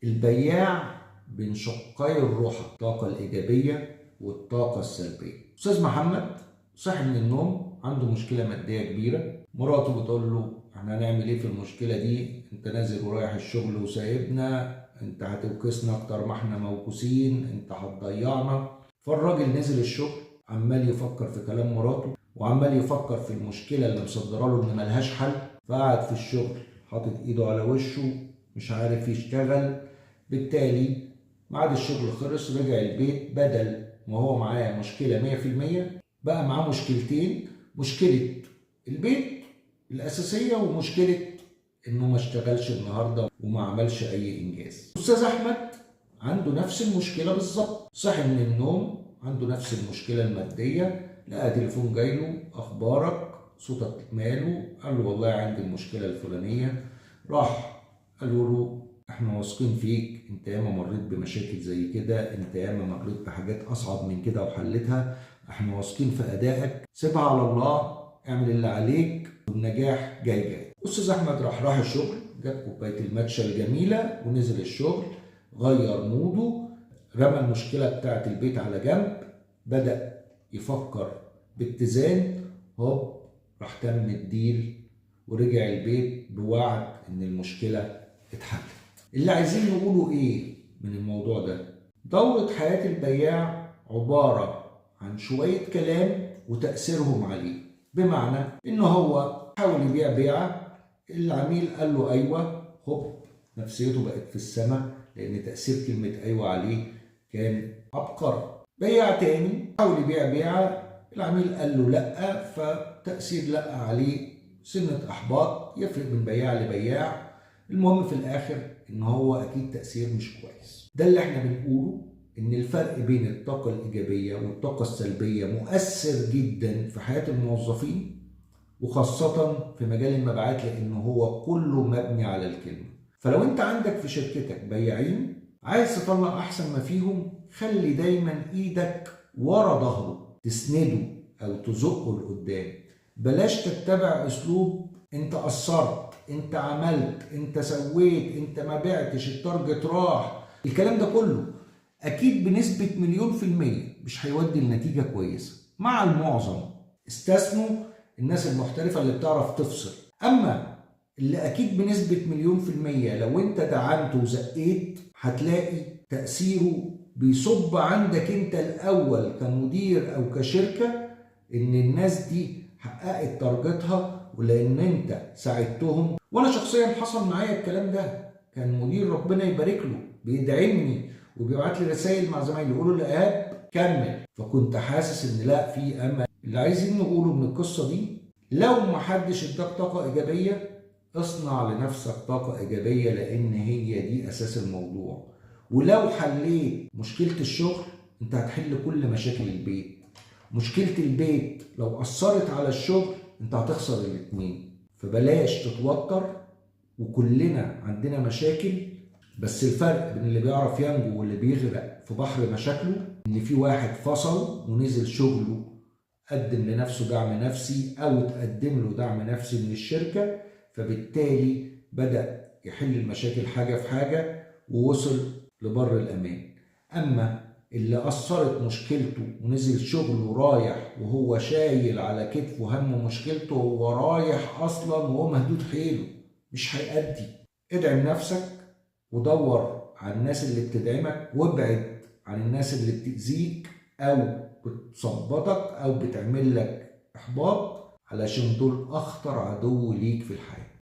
البياع بين شقي الروح، الطاقة الإيجابية والطاقة السلبية. أستاذ محمد صاحي من النوم عنده مشكلة مادية كبيرة، مراته بتقول له احنا هنعمل ايه في المشكلة دي؟ انت نازل ورايح الشغل وسايبنا، انت هتوكسنا اكتر ما احنا موكوسين، انت هتضيعنا. فالراجل نزل الشغل عمال يفكر في كلام مراته، وعمال يفكر في المشكلة اللي مصدره له ان ملهاش حل. فقعد في الشغل حاطط ايده على وشه مش عارف يشتغل. بالتالي بعد الشغل خلص رجع البيت، بدل ما هو معاه مشكلة 100% بقى معاه مشكلتين، مشكلة البيت الأساسية ومشكلة إنه ما اشتغلش النهاردة وما عملش أي إنجاز. أستاذ أحمد عنده نفس المشكلة بالظبط، صحي من النوم عنده نفس المشكلة المادية، لقى تليفون جايله، أخبارك، صوتك ماله؟ قال له والله عندي المشكلة الفلانية. راح قالوا له احنا واثقين فيك، انت ياما مريت بمشاكل زي كده، انت ياما مريت بحاجات اصعب من كده وحلتها، احنا واثقين في ادائك، سيبها على الله، اعمل اللي عليك والنجاح جاي جاي. استاذ احمد راح الشغل، جاب كوباية الماتشا الجميلة ونزل الشغل، غير موده، رمى المشكلة بتاعت البيت على جنب، بدا يفكر باتزان، هوب راح تم ال deal ورجع البيت بوعد ان المشكلة اتحلت. اللي عايزين نقوله ايه من الموضوع ده؟ دورة حياة البياع عبارة عن شوية كلام وتأثيرهم عليه، بمعنى ان هو حاول يبيع بيعة، العميل قال له ايوه، هوب نفسيته بقت في السماء لان تأثير كلمة ايوه عليه كان عبقري. بياع تاني حاول يبيع بيعة، العميل قال له لأ، فتأثير لأ عليه سنة احباط، يفرق من بياع لبياع. المهم في الاخر ان هو اكيد تأثير مش كويس. ده اللي احنا بنقوله، ان الفرق بين الطاقة الايجابية والطاقة السلبية مؤثر جدا في حياة الموظفين، وخاصة في مجال المبيعات، لان هو كله مبني على الكلمة. فلو انت عندك في شركتك بياعين عايز تطلع احسن ما فيهم، خلي دايما ايدك ورا ظهره، تسنده او تزقه لقدام. بلاش تتبع اسلوب انت قصرت، انت عملت، انت سويت، انت ما بعتش، ال target راح، الكلام ده كله اكيد بنسبة 1,000,000% مش هيودي لنتيجة كويسة. مع المعظم استثنوا الناس المحترفة اللي بتعرف تفصل، اما اللي اكيد بنسبة 1,000,000% لو انت دعمته وزقيت هتلاقي تأثيره بيصب عندك انت الاول كمدير او كشركة، ان الناس دي حققت تارجتها ولان انت ساعدتهم. وانا شخصيا حصل معايا الكلام ده، كان مدير ربنا يبارك له بيدعمني وبيبعت لي رسائل مع زمايلي يقولوا لي ايهاب كمل، فكنت حاسس ان لا في امل. اللي عايزين نقوله من القصة دي، لو ما حدش اداك طاقة ايجابية اصنع لنفسك طاقة ايجابية، لان هي دي اساس الموضوع. ولو حليت مشكلة الشغل انت هتحل كل مشاكل البيت. مشكلة البيت لو اثرت على الشغل انت هتخسر الاتنين. فبلاش تتوتر، وكلنا عندنا مشاكل، بس الفرق بين اللي بيعرف ينجو واللي بيغرق في بحر مشاكله ان في واحد فصل ونزل شغله، قدم لنفسه دعم نفسي او تقدم له دعم نفسي من الشركة، فبالتالي بدأ يحل المشاكل حاجة في حاجة ووصل لبر الأمان. أما اللي أثرت مشكلته ونزل شغله رايح وهو شايل على كتفه هم مشكلته، هو رايح أصلا وهو مهدود حيله، مش هيأدي. ادعم نفسك ودور على الناس اللي بتدعمك، وابعد عن الناس اللي بتأذيك أو بتصبطك أو بتعمل لك إحباط، علشان دول أخطر عدو ليك في الحياة.